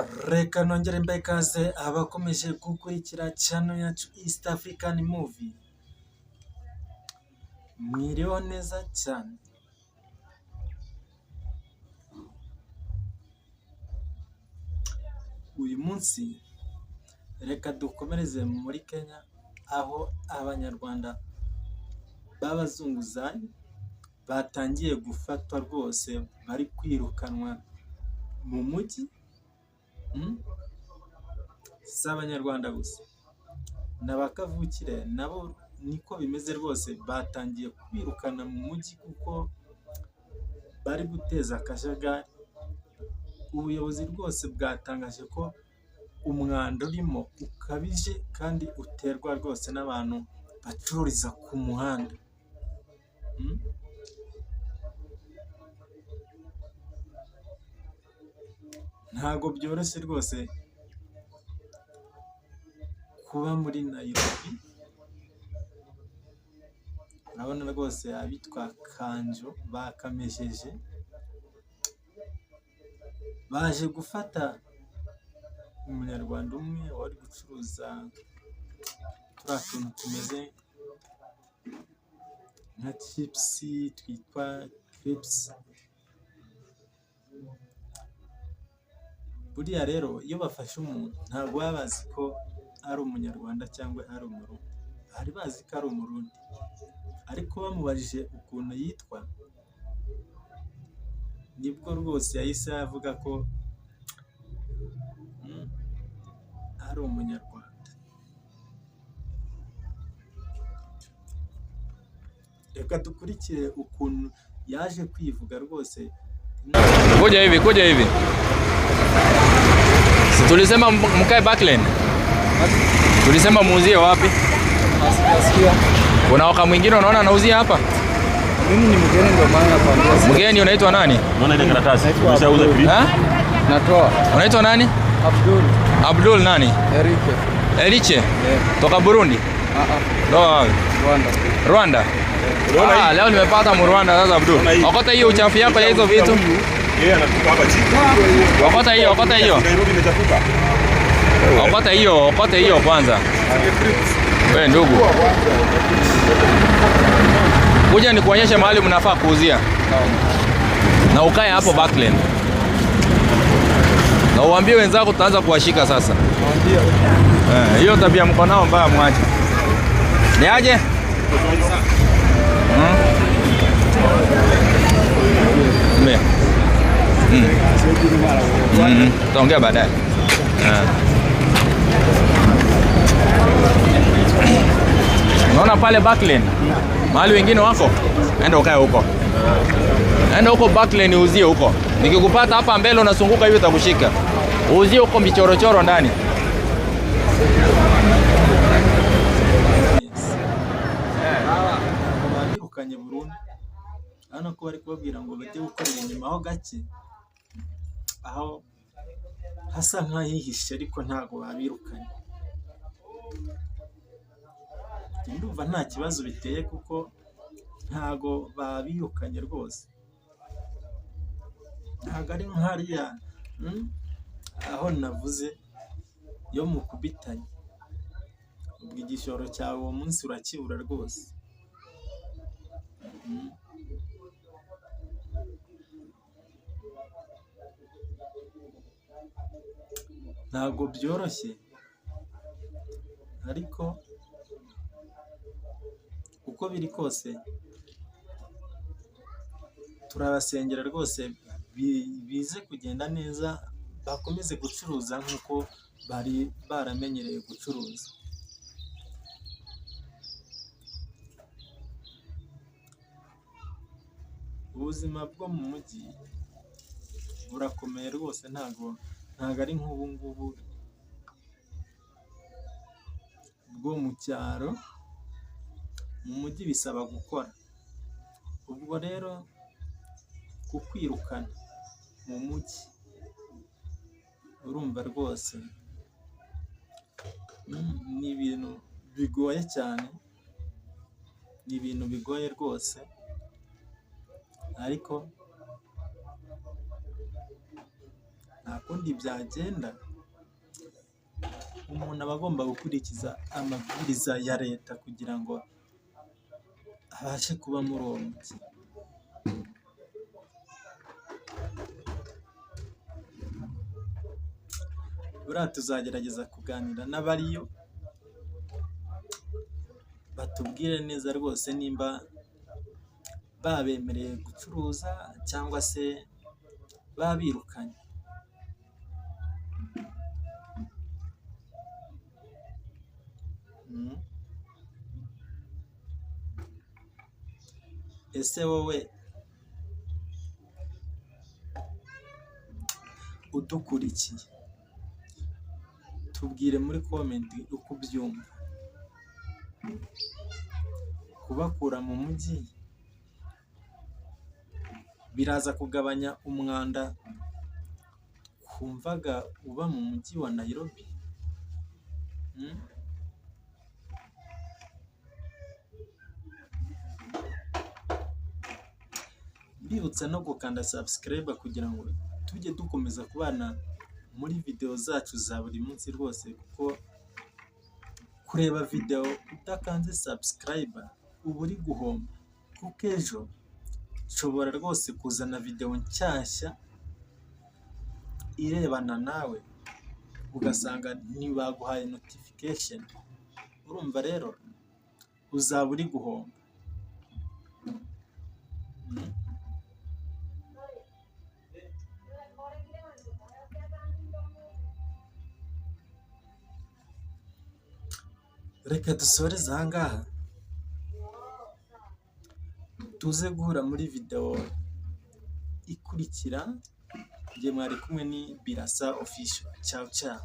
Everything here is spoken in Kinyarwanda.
Reka nongere mbahe ikaze abakomeje gukurikira channel yacu East African Movie. Mwiriweho neza cyane. Uyu munsi reka dukomereze muri Kenya, aho Abanyarwanda b'abazunguzayi batangiye gufatwa rwose, bari kwirukanwa mu mujyi. Si Abanyarwanda gusa, na ba kavukire nabo niko bimeze rwose, batangiye kwirukana mu mujyi kuko bari guteza akajagari. Ubuyobozi rwose bwatangaje ko umwanda urimo ukabije kandi uterwa rwose n'abantu bacururiza ku muhanda. Ntabwo byoroshye rwose kuba muri Nairobi. Urabona rwose abitwa Kanjo bakamejeje, baje gufata Umunyarwanda umwe wari gucuruza turiya tuntu tumeze nka chips twitwa crisps. Buriya rero iyo bafashe umuntu ntabwo baba bazi ko ari Umunyarwanda cyangwa ari Umurundi, bari bazi ko ari Umurundi, ariko bamubajije ukuntu yitwa nibwo rwose yahise avuga ko ari Umunyarwanda. Reka dukurikire ukuntu yaje kwivuga rwose. Kuja hivi, kuja hivi. Si tulisema mkae Backlane? Tulisema muuzie wapi? Kuna waka mwingine unaona anauzia hapa? Mimi ni mgeni, ndio maana nakwambia. Mgeni unaitwa nani? Unaona ile karatasi? Umeshauza free? Ha? Natoa. Unaitwa nani? Abdul. Abdul nani? Erike. Eriche? Yeah. Toka Burundi? Ah ah. Toka wapi? Rwanda. Rwanda? Ah, leo nimepata Mrwanda sasa Abdul. Okota hiyo uchafu yako ya hizo vitu. Yeye anatupa hapa chini. Okota hiyo, okota hiyo. Nairobi imechafuka. Okota hiyo, okota hiyo kwanza. Wewe ndugu. Kuja nikuonyeshe mahali mnafaa kuuzia. Na ukae hapo Backlane. Na uambie wenzako tutaanza kuwashika sasa. Eh, hiyo tabia mko nao mbaya mwache. Ni aje? Mm. Mm. Tutaongea baadaye. Unaona pale Backlane? Mahali wengine wako? Enda ukae huko. Enda huko Backlane uzie huko. Nikikupata hapa mbele unazunguka hivi utakushika. Uzie huko michorochoro ndani. Ntabwo babirukanye burundu, urabona ko bari kubabwira ngo bajye gukorera inyuma ho gake, aho hasa nk'ahihishe, ariko ntabwo babirukanye. Njye ndumva nta kibazo biteye kuko ntabwo babirukanye rwose, ntabwo ari nk'hariya aho navuze iyo mukubitanye ubwo igishoro cyawe uwo munsi urakibura rwose. Ntabwo byoroshye ariko uko biri kose turabasengera rwose bize kugenda neza, bakomeze gucuruza nk'uko bari baramenyereye gucuruza. Ubuzima bwo mu mujyi burakomeye rwose, ntabwo ari nk'ubu ngubu bwo mu cyaro, mu mujyi bisaba gukora, ubwo rero kukwirukana mu mujyi urumva rwose ni ibintu bigoye cyane, ni ibintu bigoye rwose ariko Nta kundi byagenda, umuntu aba agomba gukurikiza amabwiriza ya leta kugira ngo abashe kuba muri uwo mujyi. Buriya tuzagerageza kuganira n'abariyo batubwire neza rwose nimba babemereye gucuruza cyangwa se babirukanye. Ese wowe udukurikiye, tubwire muri comment uko ubyumva. Kubakura mu mujyi biraza kugabanya umwanda twumvaga uba mu mujyi wa Nairobi? Mbibutsa no gukanda subscribe kugira ngo tujye dukomeza kubana muri video zacu za buri munsi rwose, kuko kureba video udakanze subscribe uba uri guhomba, kuko ejo nshobora rwose kuzana video nshyashya irebana nawe ugasanga ntibaguhaye notification. Urumva rero uzaba uri guhomba. Reka dusoreze aha ngaha, tuze guhura muri video ikurikira. Njye mwari kumwe ni Birasa Official. Ciao ciao.